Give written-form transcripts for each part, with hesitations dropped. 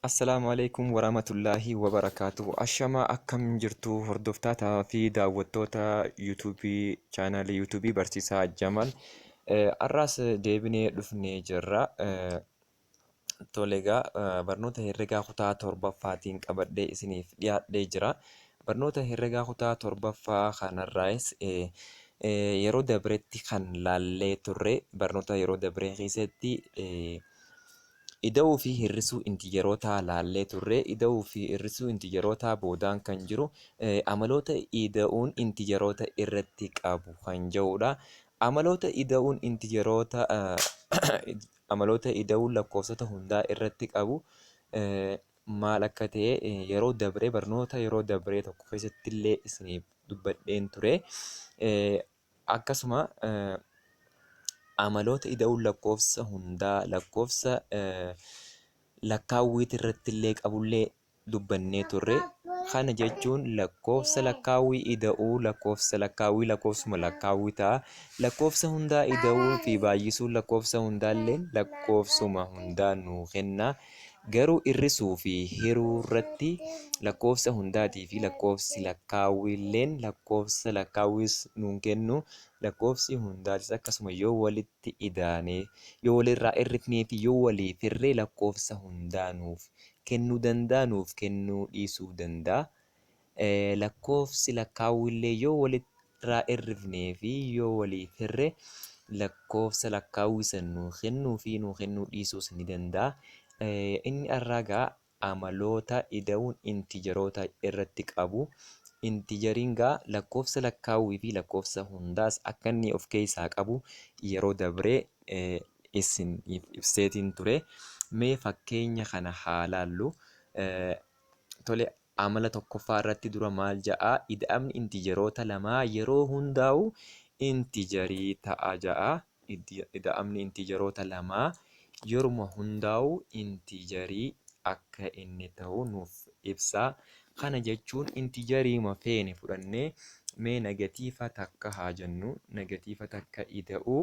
Assalaamu alaikum warahmatullaahi wabarakaatuh. Ashamaa akkam jirtu hordoftootaa fi daawwattoota yuutuubii chaanaalii yuutuubii Barsiisaa Jamal. Har'aas deebinee dhufnee jirra. Tole egaa barnoota herregaa kutaa torbaffaatiin qabadhee isiniif dhiyaadhee jira. Barnoota herregaa kutaa torbaffaa kanarraayis yeroo dabretti kan laallee turre barnoota yeroo dabree keessatti ida'uu fi hir'isuu intijerootaa laallee turre. Ida'uu fi hir'isuu intijerootaa boodaan kan jiru amaloota ida'uun intijeroota irratti qabu kan jedhudha. Amaloota ida'uun intijeroota amaloota ida'uun lakkoofsota hundaa irratti qabu maal akka ta'e yeroo dabree barnoota yeroo dabree tokko keessatti illee isiniif dubbadheen ture. Akkasuma amaloota ida'uun lakkoofsa hundaa lakkoofsa lakkaawwiit irratti illee qabullee dubbannee turre. Kana jechuun lakkoofsa lakkaawwii ida'uu lakkoofsa lakkaawwii lakkoofsuma lakkaawwii ta'a. Lakkoofsa hundaa ida'uu fi baay'isuun lakkoofsa hundaallee lakkoofsuma hundaa nuu kenna. Garuu hir'isuu fi hiruu irratti lakkoofsa hundaatii fi lakkoofsi lakkaawwiilleen lakkoofsa lakkaawwiis nuun kennu. Lakkoofsi hundaatis akkasuma yoo walitti idaane yoo walirraa hir'ifnee fi yoo waliif hirree lakkoofsa hundaa nuuf kennuu danda'a nuuf kennuu dhiisuu danda'a. Lakkoofsi lakkaawwiillee yoo walirraa hir'ifnee fi yoo waliif hirre lakkoofsa lakkaawwii san nuu kennuu fi nuu kennuu dhiisuus ni danda'a. Inni har'aa gaa amaloota ida'uun intijeroota irratti qabu. Intijeriin gaa lakkoofsa lakkaawwii fi lakkoofsa hundaas akka inni of keessaa qabu yeroo dabree isiniif ibseetiin ture. Mee fakkeenya kana haa laallu. Tole amala tokkoffaa irratti dura maal ja'a? Ida'amni intijeroota lamaa yeroo hundaa'u intijerii ta'a ja'a. Ida'amni intijeroota lamaa yeruma hundaa'u intijerii akka inni ta'u nuuf ibsa. Kana jechuun intijeriima feene fudhannee mee negatiifa takka haa jennu. Negatiifa takka ida'uu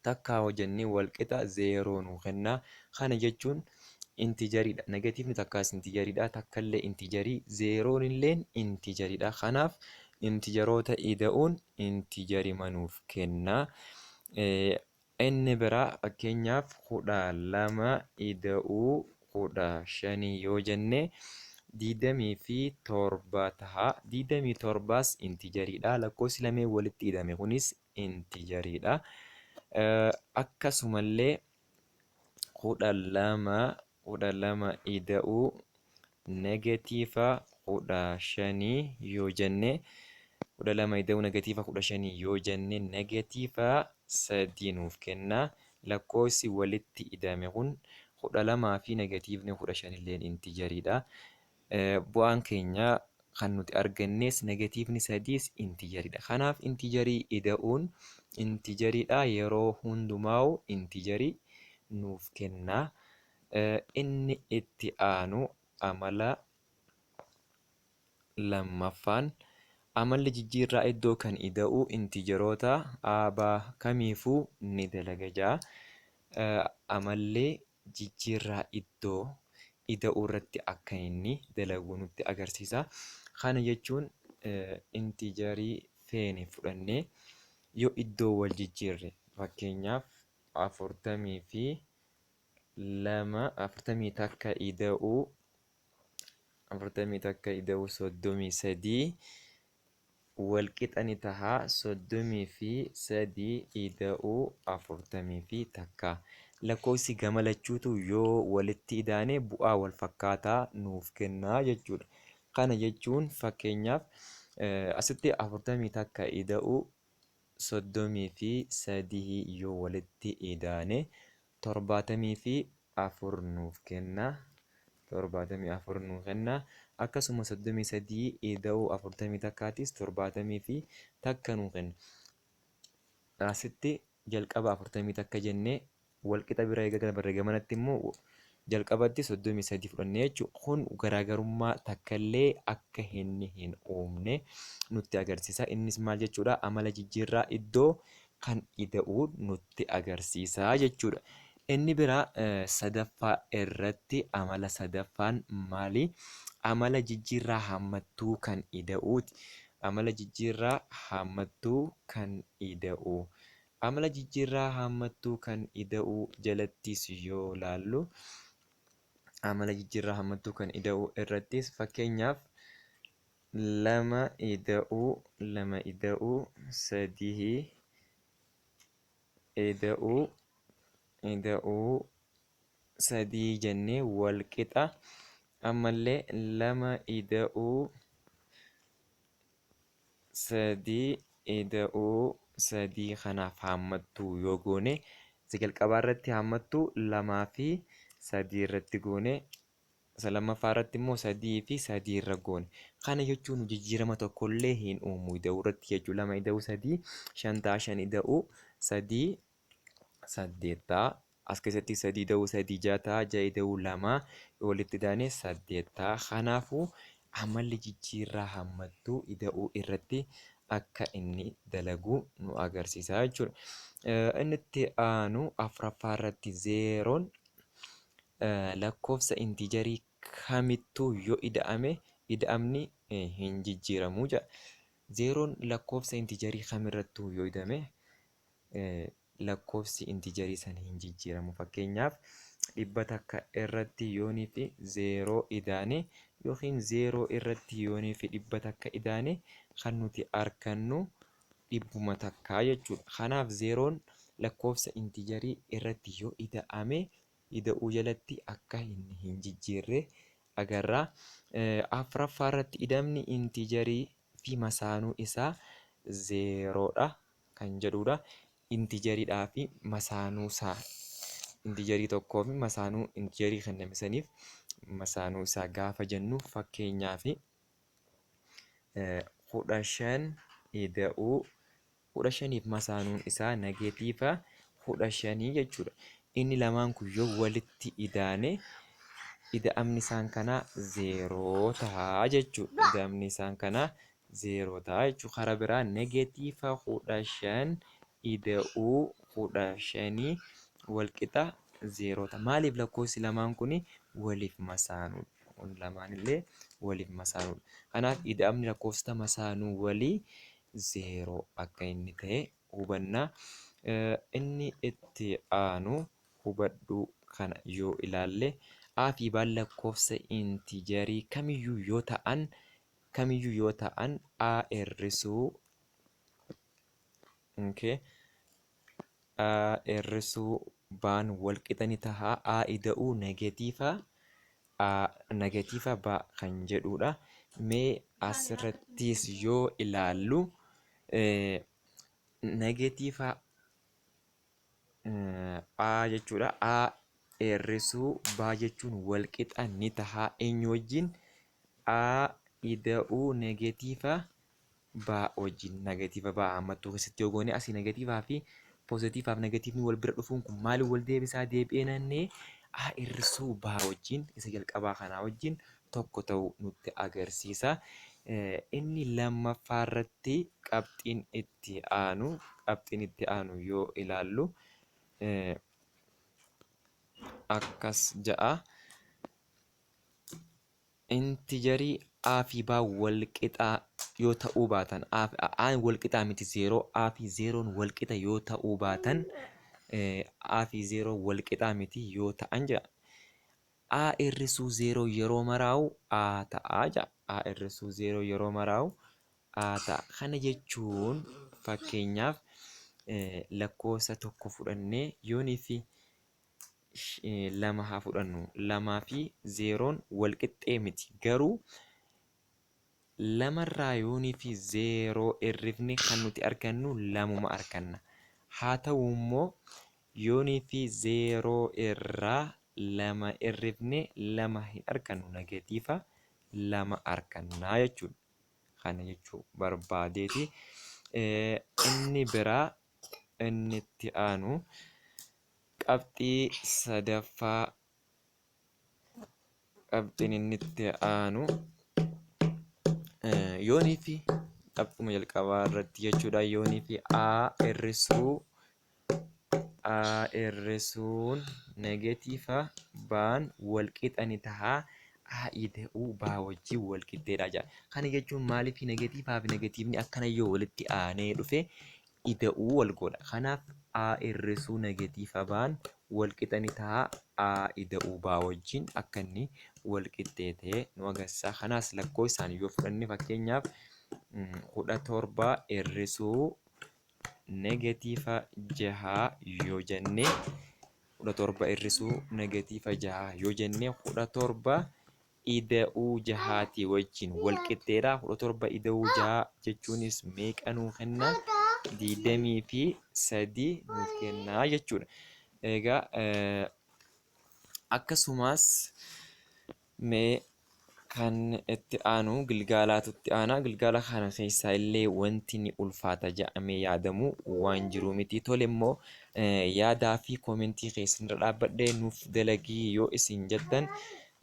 takka hoo jennee walqixa zeeroo nuu kenna. Kana jechuun intijeriidha. Negatiivni takkaas intijeriidha. Takkallee intijerii, zeeroon illee intijeriidha. Kanaaf intijeroota ida'uun intijerima nuuf kenna. Inni biraa fakkeenyaaf 12 ida'uu 15 yoo jenne 27 taha. 27s intijeriidha. Lakkoofsi lameen walitti ida'ame kunis intijeriidha. Akkasumallee 12 ida'uu negatiiva 15 yoo jenne 12 ida'uu negatiiva 15 yoo jenne negatiiva 3 nuuf kenna. Lakkoofsi walitti ida'ame kun 12 fi negatiivni 15 illeen intijeriidha. Bu'aan keenya kan nuti argannes negatiivni 3s intijeriidha. Kanaaf intijerii ida'uun intijeriidha yeroo hundumaa'u intijerii nuuf kenna. Inni itti aanu amala lammaffaan amalli jijjiirraa iddoo kan ida'uu intijeroota A, B kamiifuu ni dalaga ja'a. Amalli jijjiirraa iddoo ida'uu irratti akka inni dalagu nutti agarsiisa. Kana jechuun intijerii feene fudhannee yoo iddoo wal jijjiirre fakkeenyaaf 42 41 ida'uu 41 ida'uu 33 walqixa ni taha 33 ida'uu 41. Lakkoofsi gama lachuutu yoo walitti idaane bu'aa wal fakkaataa nuuf kenna jechuudha. Kana jechuun fakkeenyaaf asitti 41 ida'uu 33 yoo walitti idaane 74 nuuf kenna. 74 nuu kenna. Akkasuma 33 ida'uu 41tis 71 nuu kenna. Asitti jalqaba 41 jennee walqixa bira eega dabarre gamanatti immoo jalqabatti 33 fudhannee jechuudha. Kun garaagarummaa takkallee akka inni hin uumne nutti agarsiisa. Innis maal jechuudha? Amala jijjiirraa iddoo kan ida'uu nutti agarsiisa jechuudha. Inni biraa sadaffaa irratti amala sadaffaan maali? Amala jijjiirraa haammattuu kan ida'uuti. Amala jijjiirraa haammattuu kan ida'u. Amala jijjiirraa haammattuu kan ida'uu jalattis yoo laallu, amala jijjiirraa haammattuu kan ida'uu irrattis fakkeenyaaf 2 ida'uu 2 ida'uu 3 ida'uu ida'uu 3 jennee wal qixa ammallee 2 ida'uu 3 ida'uu 3 kanaaf haammattuu yoo goone, isa jalqabaa irratti haammattuu 2 fi 3 irratti goone, isa lammaffaa irratti immoo 3 fi 3 irra goone. Kana jechuun jijjiirama tokkollee hin uumu ida'uu irratti jechuudha. 2 ida'uu 3 5 ta'a, 5 ida'uu 3 8 ta'a. As keessatti 3 ida'uu 3 6 ta'a, 6 ida'uu 2 walitti daane 8 ta'a. Kanaafuu amalli jijjiirraa haammattuu ida'uu irratti akka inni dalagu nu agarsiisa jechuudha. Inni itti aanu afuraffaa irratti zeeroon lakkoofsa intiijarii kamittuu yoo ida'ame ida'amni hin jijjiiramu jedha. Zeeroon lakkoofsa intiijarii kamirrattuu yoo ida'ame lakkoofsi intiijarii sana hin jijjiiramu. Fakkeenyaaf 100 irratti yoonii fi 0 idaane yookiin 0 irratti yoonii fi 100 idaane kan nuti argannu 100 jechuudha. Kanaaf zeeroon lakkoofsa intiijarii irratti yoo ida'ame ida'uu jalatti akka inni hin jijjiirre agarra. Afuraffaa irratti ida'amni intiijarii fi masaanuu isaa zeeroodha kan jedhudha. Intiijariidhaa fi masaanuu isaa, intiijarii tokkoo fi masaanuu intiijarii kenname saniif masaanuu isaa gaafa jennu, fakkeenyaaf 15 ida'uu 15f masaanuun isaa nageetiifa 15 jechuudha. Inni lamaan kun yoo walitti idaane ida'amni isaan kanaa zeeroo ta'a jechuudha. Ida'amni isaan kanaa zeeroo ta'a jechuudha. Karaa biraa negeetiifa 15 ida'uu 15 walqixa zeeroo ta'a. Maaliif? Lakkoofsi lamaan kun waliif masaanuudha. Kun lamaan illee waliif masaanuudha. Kanaaf ida'amni lakkoofsota masaanuu walii zeeroo akka inni ta'e hubanna. Inni itti aanu hubadhuu kana yoo ilaalle, A fi B'n lakkoofsa intiijarii kamiyyuu yoo ta'an, A hir'isuu, okay, A hir'isuu B'n wal qixa ni ta'a A ida'uu negatiifa A negatiifa B kan jedhudha. Mee asirrattis yoo ilaallu negatiifa A jechuudha. A hir'isuu B jechuun wal qixa ni ta'a eenyu wajjin? A ida'uu negatiifa B wajjin. Negatiiva B hammattuu keessatti yoo goone, asii negatiivaa fi poozitiivaaf negatiivni wal bira dhufuun kun maaliin wal deebisaa deebi'ee naannee A hir'isuu B wajjin isa jalqabaa kanaa wajjin tokko ta'uu nutti agarsiisa. Inni lammaffaa irratti qabxiin itti aanu yoo ilaallu akkas ja'a. Intijarii A fi B wal qixaa yoo ta'uu baatan, A'n wal qixaa miti zeeroo, A fi zeeroon wal qixa yoo ta'uu baatan, A fi zeeroo wal qixaa miti yoo ta'an jedha. A hir'isuu zeeroo yeroo maraa'u A ta'a jedha. A hir'isuu zeeroo yeroo maraa'u A ta'a. Kana jechuun fakkeenyaaf lakkoofsa tokko fudhannee yoonii fi lama haa fudhannu. Lamaa fi zeeroon wal qixxee miti. Garuu lamarraa yoonii fi zeeroo hir'ifne kan nuti argannu lamuma arganna. Haa ta'u immoo yoonii fi zeeroo irraa lama hir'ifne lama hin argannu, negatiiva lama argannaa jechuudha. Kana jechuu barbaadeeti. Inni biraa inni itti aanu qabxii sadaffaa, qabxiin inni itti aanu yoonii fi qabxuma jalqabaa irratti jechuudha, yoonii fi A hir'isuu A hir'isuun negatiiva B'n wal qixa ni taha A ida'uu B wajjin wal qixxeedha jedha. Kana jechuun maaliif negatiivaa fi negatiivni akkana yoo walitti aanee dhufe ida'uu wal godha. Kanaaf A hir'isuu negatiiva B'n wal qixa ni taha A ida'uu B wajjin akka inni wal qixxee ta'e nu agarsiisa. Kanaas lakkoofsaan yoo fudhanne fakkeenyaaf 17 hir'isuu negatiiva 6 yoo jenne 17 hir'isuu negatiiva 6 yoo jenne 17 ida'uu jahaatii wajjin wal qixxeedha. 17 ida'uu 6 jechuunis meeqa nuu kenna? 23 nuuf kenna jechuudha. Egaa akkasumas mee kan itti aanu gilgaalaatu itti aana. Gilgaala kana keessaa illee wanti ni ulfaata jedhamee yaadamu waan jiru miti. Tole immoo yaadaa fi koomentii keessan irra dhaabbadhee nuuf dalagii yoo isin jettan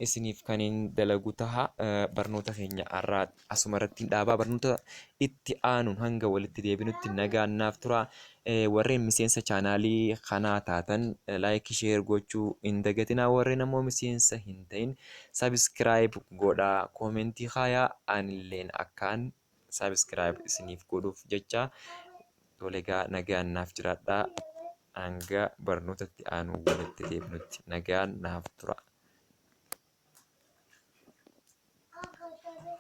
isiniif kan hin dalagu taha. Barnoota keenya har'aa asuma irratti hin dhaabaa. Barnoota itti aanuun hanga walitti deebinutti nagaan naaf tura. Warreen miseensa chaanaalii kanaa taatan laayikii sheer gochuu hin dagatinaa. Warreen ammoo miseensa hin ta'in sabiskiraayib godhaa, koomentii kaayaa, anilleen akkaan sabiskiraayib isiniif godhuuf jecha. Tole egaa nagaan naaf jiraadhaa. Hanga barnoota itti aanu walitti deebinutti nagaan naaf tura.